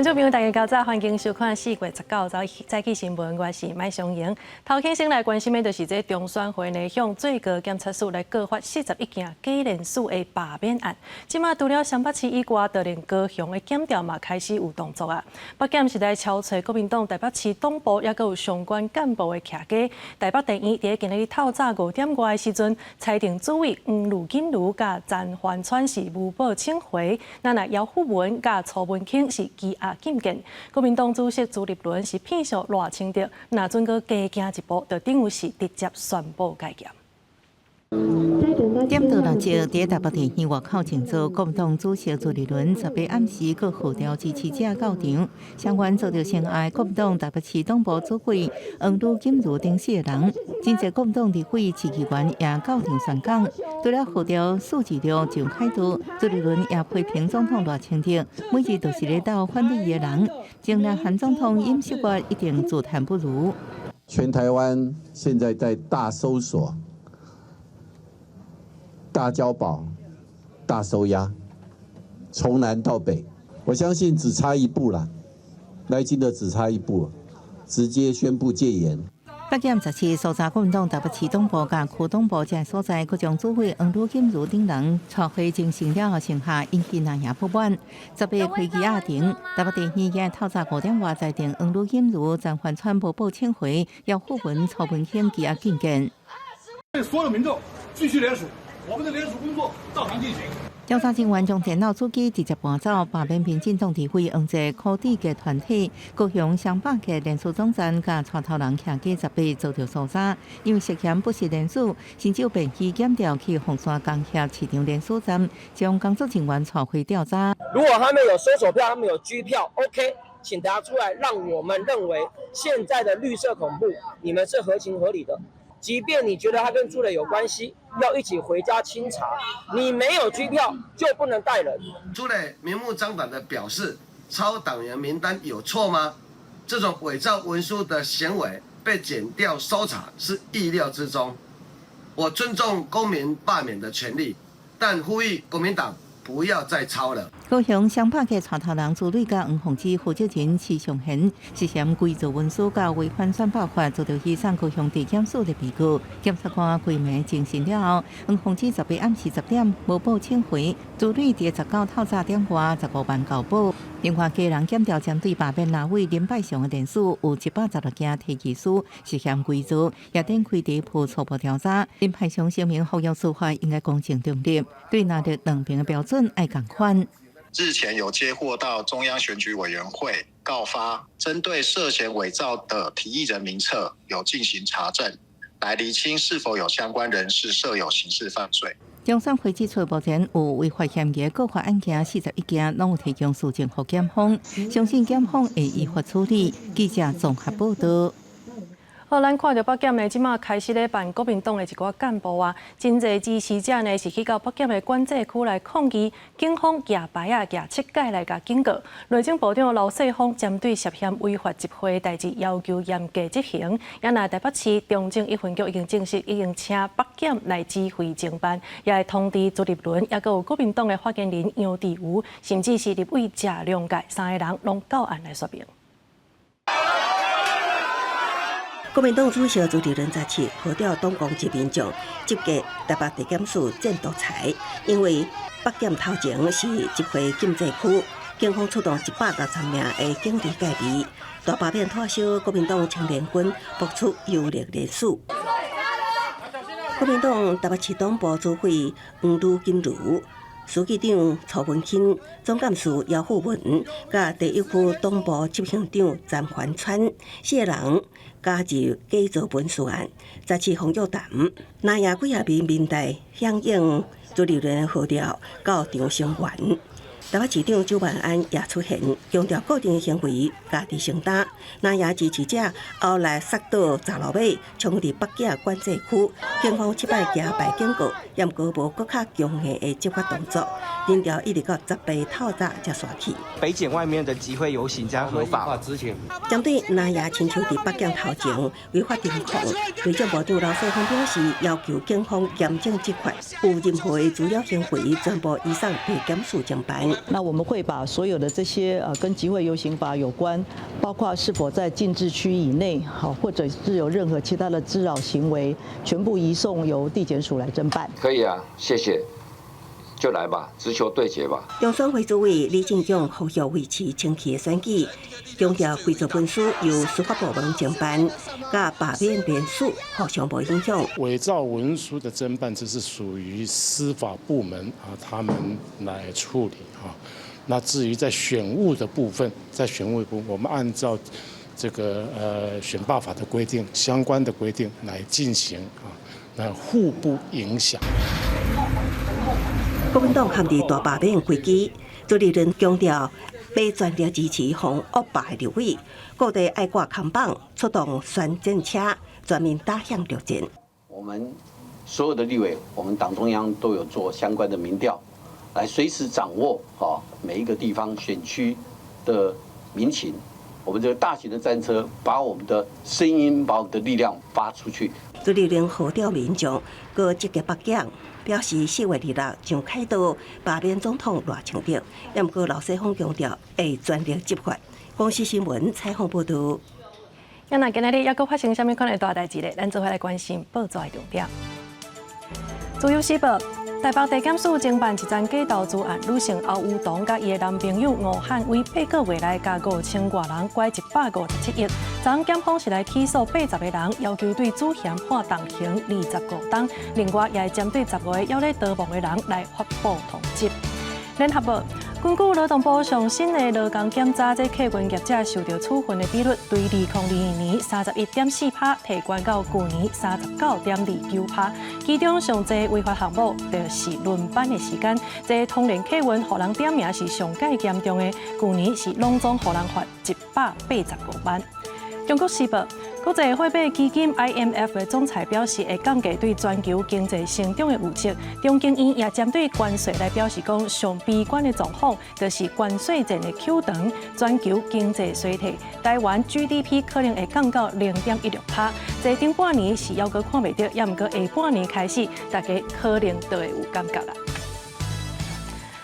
觀眾朋友，大家早，歡迎收看4月19早早起新聞，我是麥松瑩。頭先先來關心的就是這中選會呢，向最高檢察署來告發41件假連署的罷免案。這馬除了雙北市以外，就連高雄的檢調嘛開始有動作啊。北檢是來敲揣國民黨台北市黨部，抑閣有相關幹部的徛家。台北地院佇今日透早5點外的時陣，裁定主委黃呂錦茹佮陳環川是無報請回，那若姚富文佮曹文卿是羈押禁見。國民黨主席朱立倫是聘上賴清德，若準閣加行一步，就等於是直接宣布解嚴。點到六日，佇台北地院外口靜坐，國民黨主席朱立倫18暗時閣號召支持者到場，聲援遭著性愛國民黨台北市黨部主委黃呂錦茹等四个人，真濟國民黨立委、市議員也到場宣講。除了號召數字六上凱道，朱立倫也批評總統賴清德，每日都是咧鬥反對伊的人，前南韓總統尹錫悅一定自嘆不如。全台灣現在在大搜索、大交保、大收押，從南到北，我相信只差一步了，賴清德只差一步，直接宣布戒嚴。北檢17搜查國民黨台北市黨部佮區黨部這所在，閣將主委黃呂錦茹等人帶回偵訊了後，剩下引起南亞不滿。18開羈押庭，台北地院今日透早5點外裁定黃呂錦茹、陳環川無報請回，姚富文、曹文卿羈押禁見。對所有民眾繼續聯署，我們的聯署工作照常進行。調查人員將電腦主機直接搬走，罷免民進黨立委黃捷、柯志嘅團體，高雄雙北嘅連署總站佮帶頭人徛家18遭著搜查，因為涉嫌不實連署，甚至有便衣檢調去鳳山工協市場連署站，將工作人員帶回調查。如果他們有搜索票，他們有拘票，OK，請大家出來，讓我們認為現在的綠色恐怖，你們是合情合理的。即便你覺得他跟朱磊有關係，要一起回家清查，你沒有拘票就不能帶人。朱磊明目張膽的表示抄黨員名單有錯嗎？這種偽造文書的行為被檢調搜查是意料之中。我尊重公民罷免的權利，但呼籲國民黨不要再抄了。高雄雙北嘅帶頭人朱磊佮黃鳳芝負責人池尚賢涉嫌偽造文書佮違反選罷法，遭到移送高雄地檢署的被告。檢察官規暝偵訊了後，黃鳳芝18暗時10點無報請回，朱磊佇19透早點外15萬交保。另外，基隆檢調針對罷免立委林百祥的連署有116件提起書涉嫌偽造，也展開第一步初步調查。林百祥聲明，服用司法應該公正中立，對拿著兩邊的標準愛仝款。日前有接獲到中央選舉委員會告發，針對涉嫌偽造的提議人名冊有進行查證，來釐清是否有相關人士涉有刑事犯罪。中選會指出，目前有違法嫌疑告發案件41件，攏有提供書證予檢方，相信檢方會依法處理。記者綜合報道。好，咱看著北檢呢，這馬開始咧辦國民黨的一寡幹部啊，真濟支持者呢是去到北檢的管制區來抗議，警方舉牌仔、舉七蓋來共警告。內政部長劉世鋒針對涉嫌違法集會的代誌，要求嚴格執行。也若台北市中正一分局已經證實，已經請北檢來指揮偵辦，也會通知朱立倫，抑閣有國民黨的發言人楊智瑜，甚至是立委謝龍介三个人攏到案來說明。國民黨主席朱立倫17號召黨工及民眾集結台北地檢署戰獨裁，因為北檢頭前是集會禁制區，警方出動160名的警力戒備，大罷免拖燒國民黨青年軍爆出有力連署。國民黨台北市黨部主委黃呂錦茹、書記長曹文卿、總幹事姚富文、佮第一區黨部執行長陳環川四个人加入假造文書案，17封約談，南亞幾仔名民代響應朱立倫號召到場聲援。台北市長蔣萬安也出現，強調個人行為家己承擔。南亞支持者後來殺到閘路尾，衝入北檢管制區，警方七擺舉牌警告，猶閣無閣較強硬的執法動作，人潮一直到18透早才散去。北檢外面的集會遊行將合法。針對南亞親像佇北檢頭前違法偵控，內政部長劉世鋒表示，要求警方嚴正執法，有任何的滋擾行為，全部移送地檢署偵辦。那我們會把所有的這些跟集會遊行法有關，包括是否在禁制區以內，好，或者是有任何其他的滋擾行為，全部移送由地檢署來偵辦。可以啊，謝謝，就來吧，直球對決吧。中選會主委李進勇呼籲維持清氣的選舉，強調偽造文書由司法部門偵辦，佮罷免連署互相無影響。偽造文書的偵辦，這是屬於司法部門啊，他們來處理啊。那至於在選務的部分，在選務部，我們按照這個選罷法的規定，相關的規定來進行啊，那互不影響。國民黨陷入大罷免危機，朱立倫強調欲全力支持防惡霸的立委，各地愛掛扛棒，出動宣戰車，全面打響作戰。我們所有的立委，我們黨中央都有做相關的民調，來隨時掌握每一個地方選區的民情。我們這個大型的戰車，把我們的聲音、把我們的力量發出去。朱立倫號召民眾，閣積極北檢，表示4月26上凱道罷免總統賴清德。毋過劉世鋒強調會全力執法。公視新聞採訪報導。啊，那今仔日猶閣發生啥物款的大代誌咧？咱做伙來關心報紙的重點。自由時報，台北地檢署偵辦一樁假投資案，女性歐宇彤佮伊的男朋友吳漢威八個月內共5000外人拐157億。昨昏檢方是來起訴80個人，要求對主嫌判重刑25冬。另外，也會針對15個猶咧逃亡的人來發布通緝。聯合報，根據勞動部上新的勞工檢查，這客運業者受著處分的比率，對2022年31.4%提懸到舊年39.29%。其中上濟違法項目就是輪班的時間，這通聯客運予人點名是上蓋嚴重的，舊年是攏總予人罰185萬。中國時報，國際貨幣基金 IMF 的總裁表示，會降低對全球經濟成長的預測。中經院也針對關稅來表示，講上悲觀的狀況就是關稅戰的扣長，全球經濟衰退，台灣 GDP 可能會降到0.16%。這頂半年是猶閣看袂著，猶毋過下半年開始，大家可能就會有感覺啦。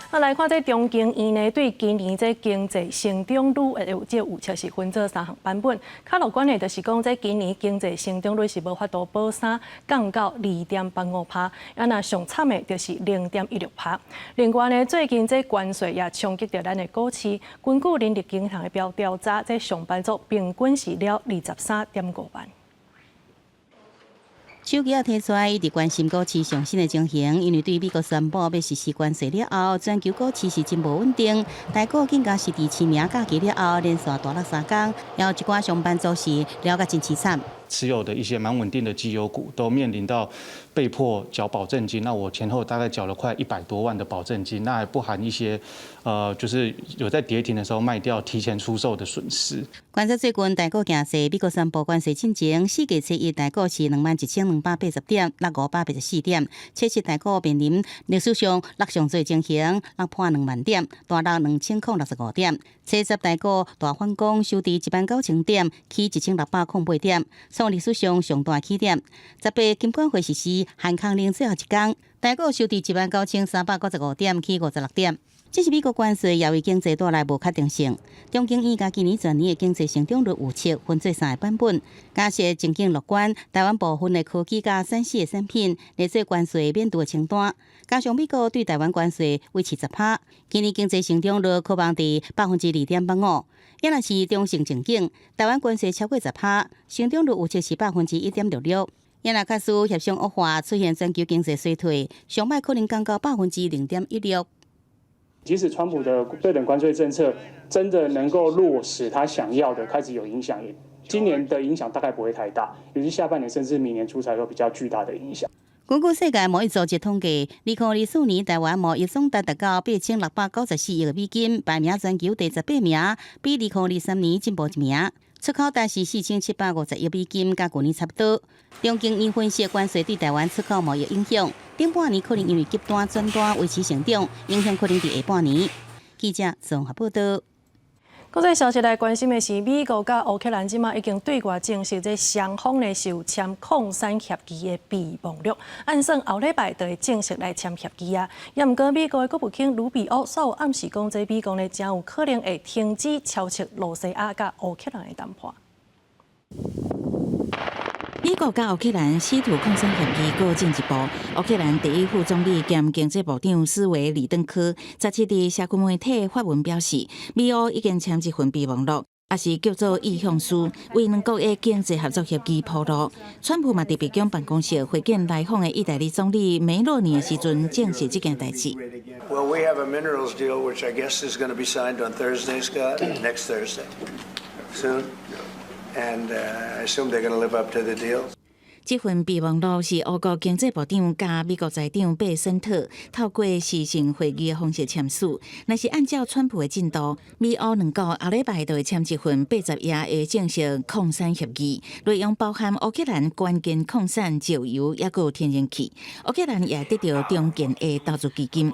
啊，來看這中經院呢，對今年這經濟成長率的有這預測是分做三項版本。較樂觀的，就是講這今年經濟成長率是無法度保三，降到2.85%。啊，若上慘的，就是0.16%。另外呢，最近這關稅也衝擊著咱的股市。根據人力銀行的標調查，這上班族平均是了23.5萬。手機仔提出來，一直關心股市上新的情形，因為對美國宣布欲實施關稅了後，全球股市是真無穩定。台股更加是佇清明假期了後，連續大落三工，也有一寡上班族是了甲真凄慘。持有的一些蠻穩定的績優股，都面臨到被迫繳保證金。那我前後大概繳了快100多萬的保證金，那還不含一些，就是有在跌停的時候賣掉、提前出售的損失。觀察最近台股形勢，美國宣布關稅進前，4月初一台股是21,280點，落584點。七夕台股面臨歷史上落上濟情形，落破2萬點，大落2065點。初十台股大反攻，收佇19,000點，起1608點，創歷史上上大起點。18金管會實施限空令最後一工，台股收佇19,395點，起56點。這是美國關稅也為經濟帶來無確定性。中經院共今年全年的經濟成長率預測分做三個版本，假設前景樂觀，台灣部分的科技佮3C 的產品列做關稅免除的清單，加上美國對台灣關稅維持10%，今年經濟成長率可望佇2.85%。也若是中性前景，台灣關稅超過10%，成長率預測是1.66%。也若假使協商惡化，出現全球經濟衰退，上歹可能降到0.16%。即使川普的對等關稅政策真的能夠落實他想要的，開始有影響，今年的影響大概不會太大，尤其下半年甚至明年初才有比較巨大的影響。根據世界貿易組織統計，2024年台灣貿易總值達到8694億美金，排名全球第18名，比2023年進步一名。出口值是4750億美金，佮舊年差不多。中經院分析關稅對台灣出口貿易影響，頂半年可能因為急單轉單維持成長，影響可能佇下半年。記者綜合報道。國際消息來關心的是，美國佮烏克蘭這馬已經對外證實，這雙方呢是有簽礦產協議的備忘錄，按算後禮拜就會正式來簽協議啊。也毋過美國的國務卿魯比歐煞有暗示講，這美國呢誠有可能會停止超斥露西亞佮烏克蘭的談判。美國佮烏克蘭稀土礦產協議閣進一步，烏克蘭第一副總理兼經濟部長斯維里登科17佇社群媒體發文表示，美烏已經簽一份備忘錄，抑是叫做意向書，為兩國的經濟合作協議鋪路。川普嘛佇白宮辦公室會見來訪的意大利總理梅洛尼的時陣，證實這件代誌。 Well, we have a minerals deal, which I guess is going to be signed on Thursday, Scott, next Thursday, soon. And I assume they're going to live up to the deal. 這份備忘錄是烏國經濟部長佮美國財長貝森特透過視訊會議的方式簽署。若是按照川普的進度，美烏兩國後禮拜就會簽一份80頁的正式礦產協議，內容包含烏克蘭關鍵礦產、石油，抑閣有天然氣。烏克蘭也得著中建的投資基金。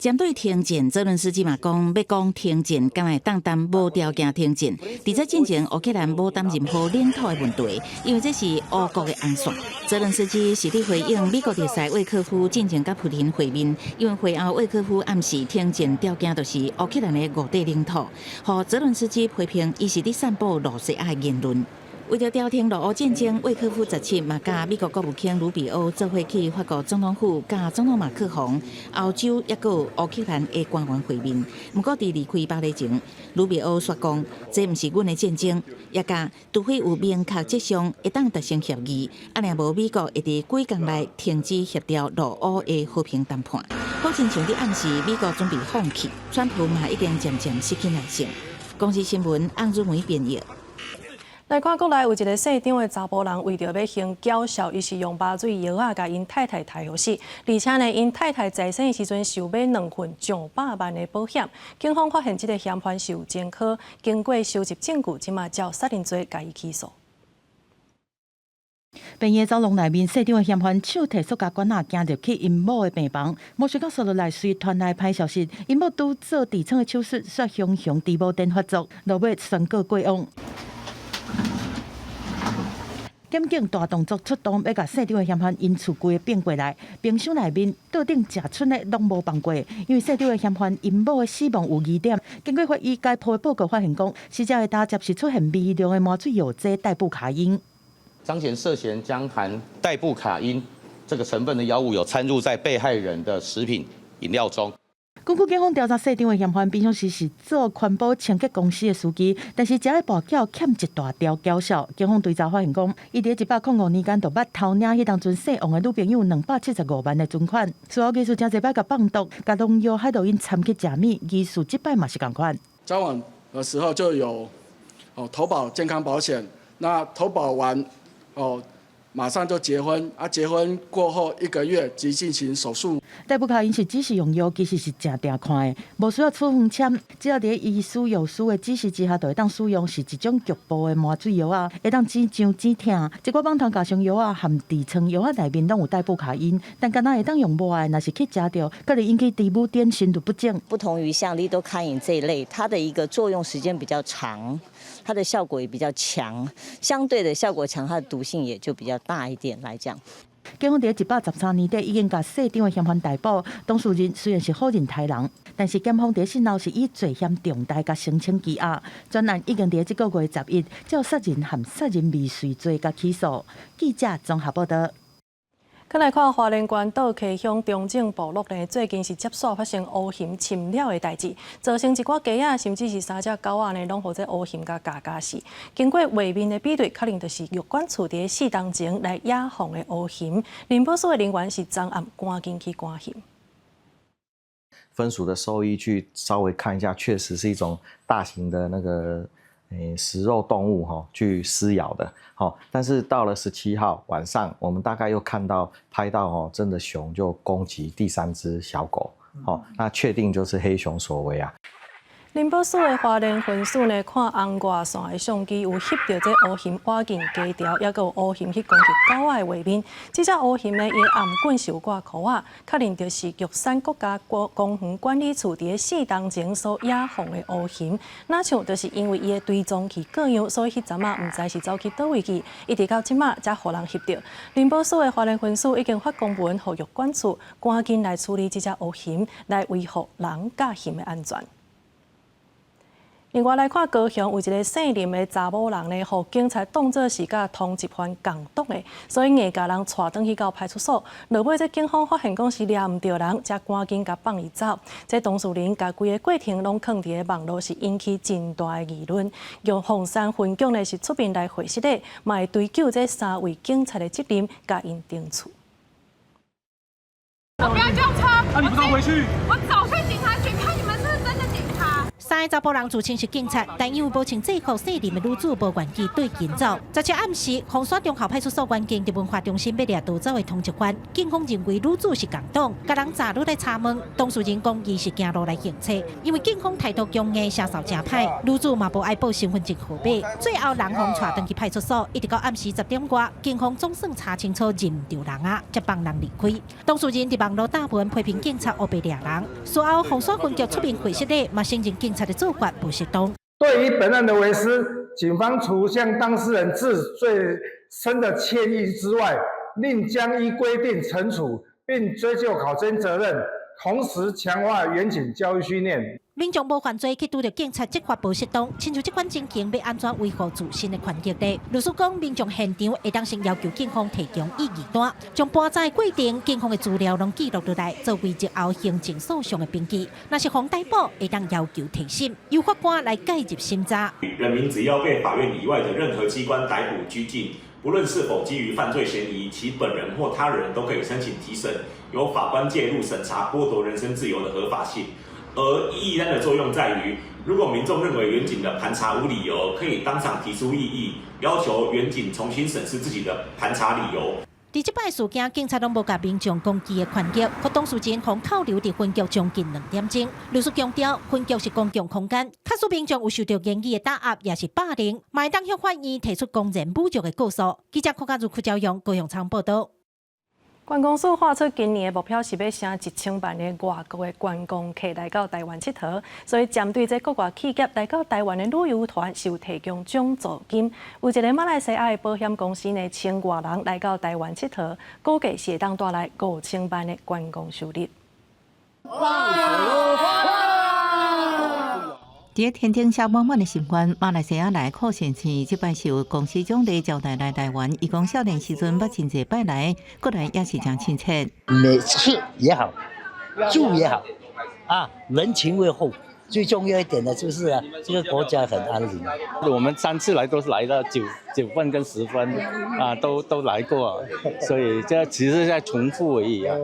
針對停戰，澤倫斯基嘛講，欲講停戰，敢會當談無條件停戰。佇這進前，烏克蘭無談任何領土的問題，因為這是烏國的紅線。澤倫斯基是佇回應美國特使魏克夫進前佮普廷會面，因為會後魏克夫暗示停戰條件就是烏克蘭的五塊領土，予澤倫斯基批評伊是佇散布露西亞的言論。為著調停俄烏戰爭，魏克夫17嘛佮美國國務卿魯比歐做伙去法國總統府，佮總統馬克宏、歐洲抑閣有烏克蘭的官員會面。毋過，佇離開巴黎前，魯比歐煞講，這毋是阮的戰爭，抑佮除非有明確跡象會當達成協議，啊若無美國會佇幾工內停止協調俄烏的和平談判。好親像佇暗示美國準備放棄，川普嘛已經漸漸失去耐性。公視新聞，翁汝梅編譯。來看國內有一个姓張的查埔人，為著欲行矯痟，伊是用麻醉藥仔共𪜶太太刣予死，而且呢，𪜶太太在生的時陣受買兩份上百萬的保險，警方發現這个嫌犯是有前科，經過收集證據，這馬照殺人罪共伊起訴。病院走廊內面，姓張的嫌犯手提塑膠管仔行入去𪜶某的病房，無想到紲落來隨傳來歹消息，𪜶某拄做痔瘡的手術，煞雄雄豬母癲發作，落尾宣告過往。檢警大動作出動，欲共姓張的嫌犯𪜶厝規个變過來，冰箱內面桌頂食賰的攏無放過，因為姓張的嫌犯𪜶某的死亡有疑點。經過法醫解剖的報告發現，講死者的膽汁是出現微量的麻醉藥劑代布卡因。張顯涉嫌將含代布卡因這個成分的藥物有摻入在被害人的食品飲料中。根據警方調查，姓張的嫌犯平常時是做環保清潔公司的司機，但是這个跋筊欠一大條繳數。警方追查發現，講伊佇105年間就捌偷領彼當陣姓王的女朋友275萬的存款。事後疑似誠濟擺共放毒，共農藥海洛因摻去食物，疑似這擺嘛是仝款。交往的時候就有哦投保健康保險，那投保完哦。馬上就結婚，啊！結婚過後一個月即進行手術。代布卡因是指示用藥，其實是誠定看的，無需要處方簽，只要佇醫師藥師的指示之下，就會當使用，是一種局部的麻醉藥啊，會當止脹止疼。這寡網頭加上藥仔含痔瘡藥仔內面攏有代布卡因，但敢若會當用無愛，若是去食著，可能引起豬母癲心律不整。不同於像利多卡因這一類，它的一個作用時間比較長，它的效果也比較強，相對的效果強，它的毒性也就比較大一點來講。警方佇113年底已經共姓張的嫌犯逮捕，當事人雖然是否認刣人，但是檢方佇訊後是以罪嫌重大共申請羈押。專案已經佇這個月11照殺人和殺人未遂罪共起訴。記者綜合報道。閣來看花蓮縣倒溪鄉中正部落呢，最近是接續發生烏熊侵鳥的代誌，造成一寡雞仔甚至是三隻狗仔呢，攏予這烏熊共咬咬死。經過畫面的比對，確認就是玉管處佇4冬前來野放的烏熊。林保所的人員是昨暗趕緊去趕熊。分署的獸醫去稍微看一下，確實是一種大型的那個食肉動物哈，去撕咬的，好，但是到了17號晚上，我們大概又看到拍到哦，真的熊就攻擊第三隻小狗，好，那確定就是黑熊所為啊。林寶市的花蓮分署呢，看紅外線的相機有翕著這烏熊倚近街條，抑閣有烏熊去攻擊狗仔的畫面。這隻烏熊呢，伊的頷頸是有掛箍仔，確認就是玉山國家公園管理處佇咧4冬前所野放的烏熊。若像就是因為伊的追蹤器過樣，所以彼陣仔毋知是走去佗位去，一直到這馬才予人翕著。林寶市的花蓮分署已經發公文予玉管處，趕緊來處理這隻烏熊，來維護人佮熊的安全。另外來看，高雄有一个姓林的查某人呢，予警察當做是佮通緝犯仝黨的，所以硬共人帶轉去到派出所。落尾這警方發現講是掠毋著人，才趕緊共放伊走。這當事人共規个過程攏囥佇个網路，是引起真大的議論。玉鳳山分局呢是出面來回釋的，嘛會追究這三位警察的責任，共𪜶懲處。我不要叫車，那你不回去？我走去警察局看你們是不是真的警察。三个查埔人自稱是警察，但因為無穿制服，姓林的女子無願意綴𪜶走。17暗時，鳳山忠孝派出所員警佇文化中心欲掠逃走的通緝犯，警方認為女子是仝黨，共人查落來查問，當事人講伊是行路來行冊，因為警方態度強硬，聲勢誠歹，女子嘛無愛報身份證號碼，最後人予帶轉去派出所，一直到暗時10點外，警方總算查清楚認毋著人啊，才放人離開。當事人佇網路貼文批評警察烏白掠人，事後鳳山分局出面解釋咧，嘛承認警察的做法不適當。對於本案的違失，警方除向當事人致最深的歉意之外，另將依規定懲處，並追究考偵責任，同時強化員警教育訓練。民眾無犯罪去拄著警察執法無適當，親像這款情形欲按怎維護自身的權益呢？律師講，民眾現場會當先要求警方提供異議單，將盤查的過程、警方的資料攏記錄落來，作為日後行政訴訟的憑據。若是予逮捕，會當要求提審，由法官來介入審查。人民只要被法院以外的任何機關逮捕拘禁，不論是否基於犯罪嫌疑，其本人或他人都可以申請提審，由法官介入審查剝奪人身自由的合法性。而異議單的作用在於，如果民眾認為員警的盤查無理由，可以當場提出異議，要求員警重新審視自己的盤查理由。佇這擺事件，警察攏無共民眾講伊的權益，予當事人予扣留佇分局將近2點鐘。律師強調，分局是公共空間，假使民眾有受著言語的打壓，抑是霸凌，嘛會當向法院提出公然侮辱的告訴。記者郭家如、柯昭陽、高雄倉報導。觀光署喊出今年的目標是欲請1000萬的外國的觀光客來到台灣𨑨迌，所以針對這國外企業來到台灣的旅遊團是有提供獎助金。有一个馬來西亞的保險公司呢，請外人來到台灣𨑨迌，估計是會當帶來5000萬的觀光收入。佇天頂寫滿滿的心願，馬來西亞來柯先生，這擺受公司獎勵招待來台灣。伊講少年時陣捌真濟擺來，過來也是誠親切。每次也好，住也好，啊，人情味厚。最重要一點的就是啊，這個國家很安寧。我們3次來都是來到9分跟10分啊，都來過，所以這其實在重複而已啊。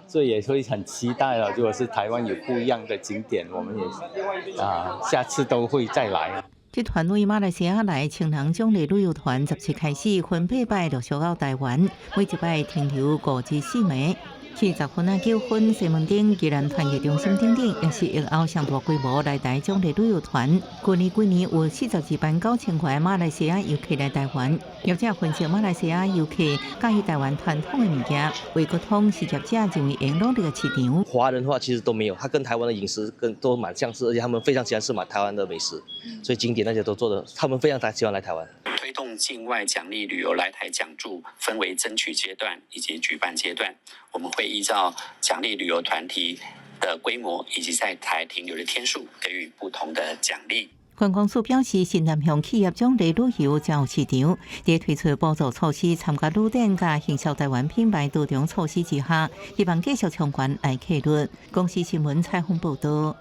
所以也會很期待了。如果是台灣有不一樣的景點，我們也啊，下次都會再來。這團為馬來西亞來千人獎勵旅遊團，17開始分八擺陸續到台灣，每一擺停留5至4暝。去10分啊9分，西門町宜蘭團結中心等等，也是疫後上大規模來台獎勵旅遊團。去年規年有42萬9千塊馬來西亞遊客來台灣。業者分析馬來西亞遊客佮意台灣傳統的物件，為國通是業者認為會努力的市場。華人的話其實都沒有，他跟台灣的飲食跟都蠻相似，而且他們非常喜歡吃買台灣的美食，所以景點那些都做的，他們非常喜歡來台灣。推動境外獎勵旅遊來台講助，分為爭取階段以及舉辦階段。我們會依照獎勵旅遊團體的規模以及在台停留的天數，給予不同的獎勵。觀光署表示，新南向企業獎勵旅遊誠有市場，佇推出補助措施、參加旅展佮行銷台灣品牌多重措施之下，希望繼續衝關來客率。公視新聞採訪報導。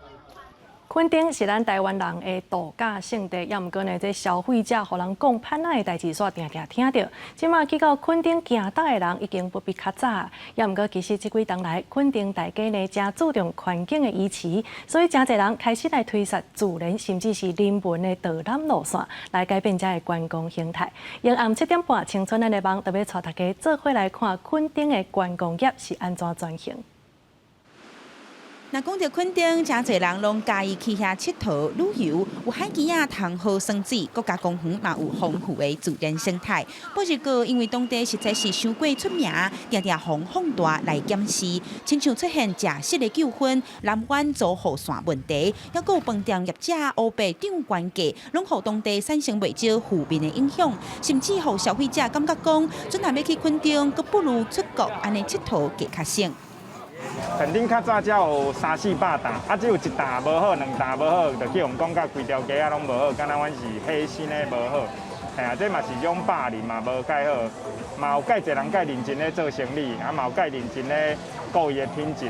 墾丁是咱台灣人的度假勝地，抑毋過呢，這消費者予人講歹仔的代誌，煞定定聽著。這馬去到墾丁行搭的人已經不比較早，抑毋過其實這幾冬來，墾丁大家呢誠注重環境的維持，所以誠濟人開始來推捒自然甚至是人文的導覽路線，來改變遮的觀光形態。明暗7點半，青春咱的網特別帶大家做伙來看墾丁的觀光業是按怎轉型。若講著墾丁，誠濟人攏佮意去遐𨑨迌旅遊，有海墘仔通好耍水，國家公園嘛有豐富的自然生態。不過因為當地實在是傷過出名，定定予放大來檢視，親像出現食食的糾紛、南灣租予線問題，猶閣有飯店業者烏白漲懸價，攏予當地產生袂少負面的影響，甚至予消費者感覺講，陣若欲去墾丁，閣不如出國按呢𨑨迌會較省。墾丁較早才有三四百棟，啊，只有一棟無好，兩棟無好，就去予講甲規條街仔攏無好，敢若阮是黑心的無好。嘿啊，這嘛是一種霸凌嘛，無蓋好，嘛有蓋濟人蓋認真咧做生理，啊嘛有蓋認真咧顧伊的品質。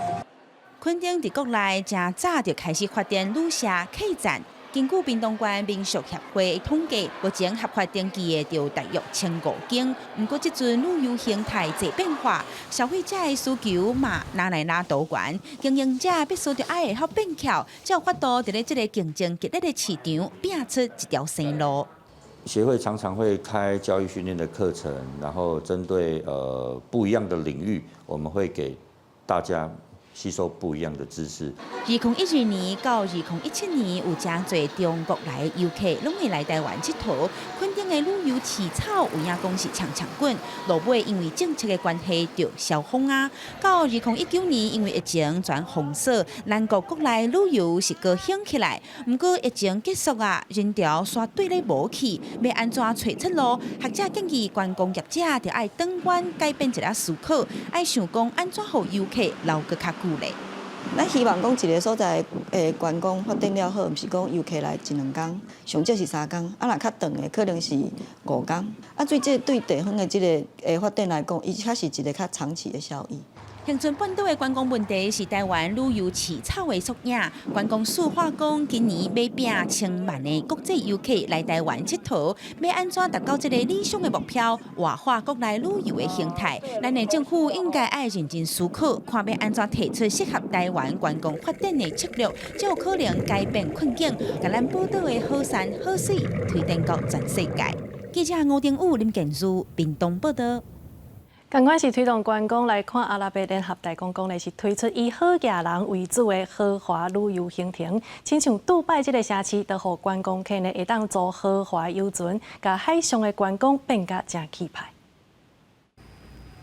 墾丁佇國內誠早就開始發展旅社客棧。根據屏東縣民宿協會統計，目前合法登記的就大約1500間。毋過這陣旅遊形態濟變化，消費者的需求嘛愈來愈多元，經營者必須著愛會曉變巧，才有法度佇咧這個競爭激烈的市場，拚出一條生路。協會常常會開教育訓練的課程，然後針對不一樣的領域，我們會給大家吸收不一樣的知識。2012年到2017年，有誠濟中國來的遊客攏會來台灣𨑨迌。墾丁的旅遊市草有影講是衝衝滾，落尾因為政策的關係就消風啊。到2019年，因為疫情全封鎖，咱國國內旅遊是閣興起來。毋過疫情結束啊，人潮煞對咧無去，欲按怎揣出路？學者建議觀光業者著愛轉彎改變一下思考，愛想講按怎予遊客留閣較久咧。咱希望講一个所在的觀光發展了好，毋是講遊客來一兩工，上少是3工，啊，若較長的可能是5工。啊，對這對地方的這个發展來講，伊較是一个較長期的效益。恆春半島的觀光問題是台灣旅遊市草的縮影。觀光署話講，今年欲拚千萬的國際遊客來台灣𨑨迌，欲按怎達到這个理想的目標，活化國內旅遊的形態？咱的政府應該愛認真思考，看欲按怎提出適合台灣觀光發展的策略，才有可能改變困境，共咱寶島的好山好水推展到全世界。記者吳定武、林建書，屏東報導。仝款是推動觀光來看，阿拉伯聯合大公國呢是推出以好額人為主的豪華旅遊行程，親像杜拜這个城市，都予觀光客呢會當租豪華遊船，共海上的觀光變甲誠氣派。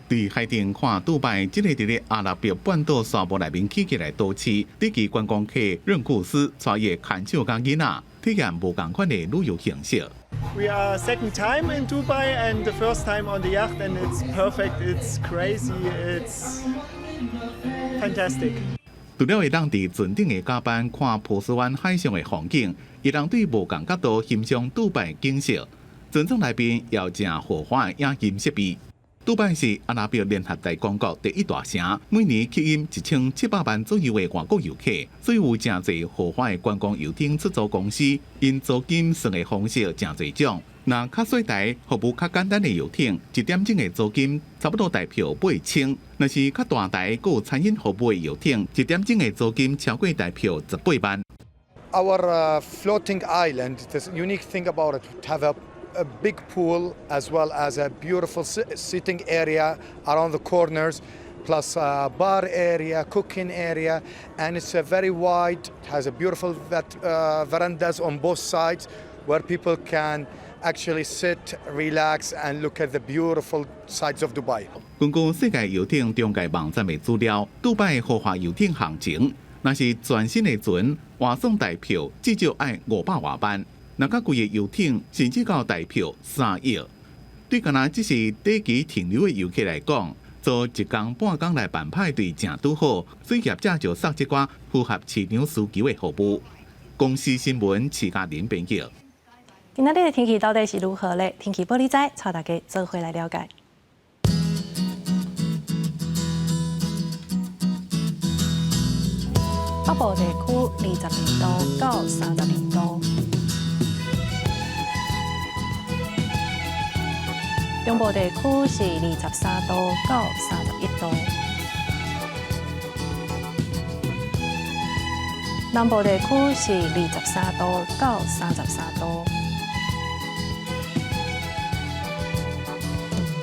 佇海頂看杜拜，這个佇咧阿拉伯半島沙漠內面起起來都市，短期觀光客任庫斯帶伊的牽手佮囡仔，體驗無仝款的旅遊形式。 We are second time in Dubai and the first time on the yacht, and it's perfect. It's crazy. It's fantastic. 除了會當佇船頂的甲板看波斯灣海上的風景，會當對無仝角度欣賞杜拜景色。船艙內面也有誠豪華的影音設備。杜拜是阿拉伯聯合大公國第一大城，每年吸引1700萬左右的外國遊客，所以有誠濟豪華的觀光遊艇出租公司，𪜶租金算的方式誠濟種。若較細台服務較簡單的遊艇，一點鐘的租金差不多台票8000；若是較大台、閣有餐飲服務的遊艇，一點鐘的租金超過台票18萬。 Our floating island, the unique thing about it, have a big pool as well as a beautiful sitting area around the corners, plus a bar area, cooking area, and it's a very wide, has a beautiful verandas on both sides where people can actually sit, relax, and look at the beautiful sides of Dubai. 根據世界遊艇中介網站的資料，杜拜豪華遊艇行情，若是全新的船，換算台票至少愛500外萬。若較貴的遊艇，甚至到台票3億。對敢若只是短期停留的遊客來講，租一工半工來辦派對誠拄好，所以業者就送這寡符合市場需求的服務。公視新聞徐嘉玲編輯。今仔日的天氣到底是如何咧？天氣報你知，帶大家做伙來了解。北部地區22度到32度。中部地區是23度到31度，南部地區是23度到33度，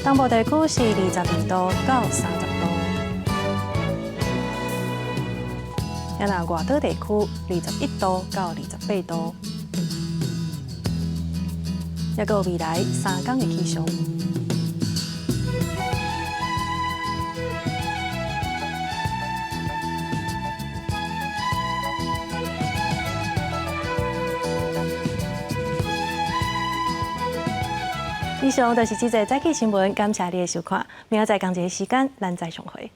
東部地區是22度到30度。啊若外島地區21度到28度。抑閣有未來3工的氣象。以上就是這節早起新聞，感謝你的收看。明仔載仝一个時間，咱再相會。